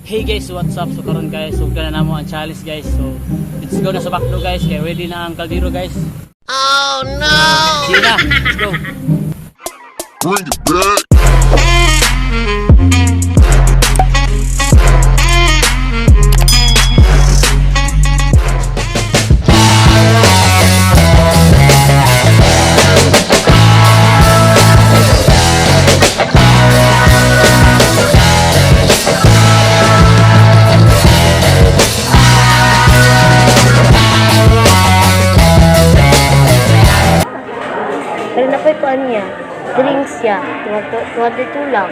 Hey guys, what's up? So karon guys, so na namo ang challenge, guys. So let's go na sa baklo, guys, kay ready na ang kaldero, guys. Oh no! Sige na, let's go. Bring it back. Pero napay kuan niya. Drinks siya. 202 lang.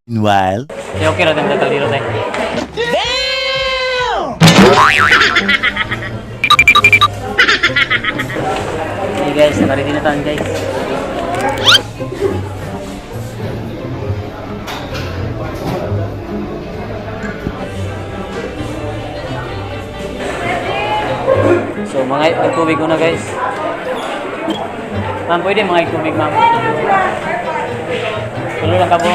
Meanwhile. Eh, okay ra tang kaldero tayo. Damn! Hey guys, naka-ready na tayo, guys. So mga tubig ko na, guys. Ma'am, pwede mga tubig, ma'am. Tulo lang ka po.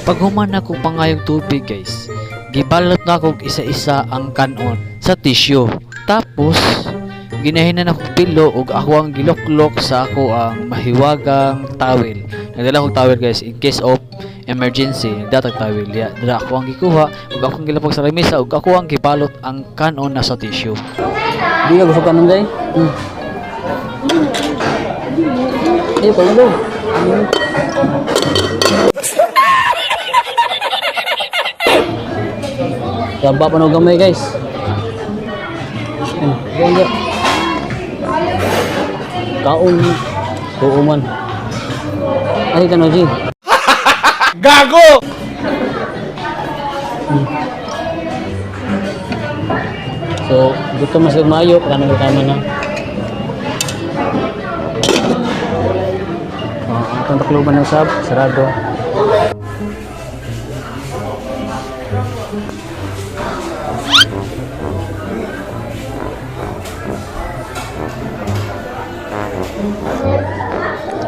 Paghuman ako pangayong tubig, guys, gibalot na akong isa-isa ang kanon sa tissue. Tapos, ginahinan ako pilo ug ako ang giloklok sa ako ang mahiwagang towel. Nagdala akong towel, guys, in case of emergency. Nagdatag towel. Ya, dala ako ang gikuha ug ako ang gilapag sa lamesa ug ako ang gibalot ang kanon na sa tissue. Di ka gusto kanon day? Hmm. Eh, kanon. Gaba pa no gamay, guys. Ganda. Kaon. Tuo man. Ay, kano G. Gago! So, gusto mas mayo, kano tama na. Oh, ang itong takluban ng sab, sarado.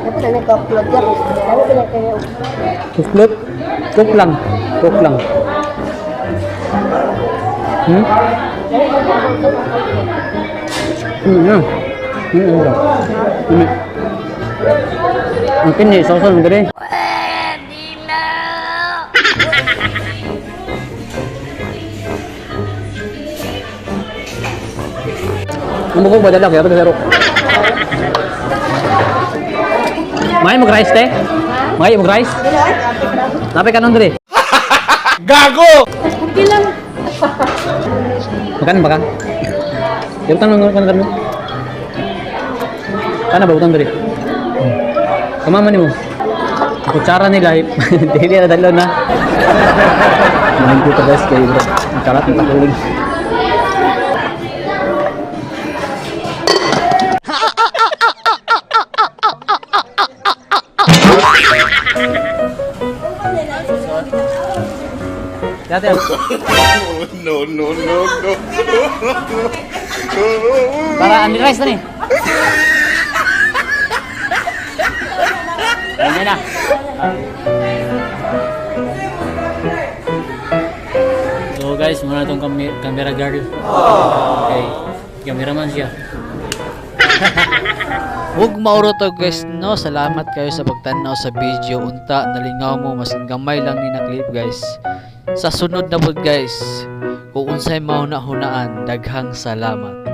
Dapat na nag-upload ka. Dapat na kayo. Cook Cook lang. Cook lang. Hmm? Hmm. Ang kini, sausan mo gani. Ano ko ba dala kaya ito sa May mag rice te? May mag rice? Napay kanon diri. Gago! Makan ba ka? Yung tanong kan kan. Kana ba utang diri? Kamama nimo. Kutsara nila dili na dalo na. Mahin ko guys kay bro. Ang kalat ng takulig. Dati. No, no, no, no. Para ani rice na ni. Ayan na. So guys, muna itong camera girl. Okay. Cameraman siya. Huwag mauro to, guys, no. Salamat kayo sa pagtanaw sa video. Unta nalingaw mo maskin gamay lang ni na clip, guys. Sa sunod na pod, guys, kung unsay mauna-hunaan, daghang salamat.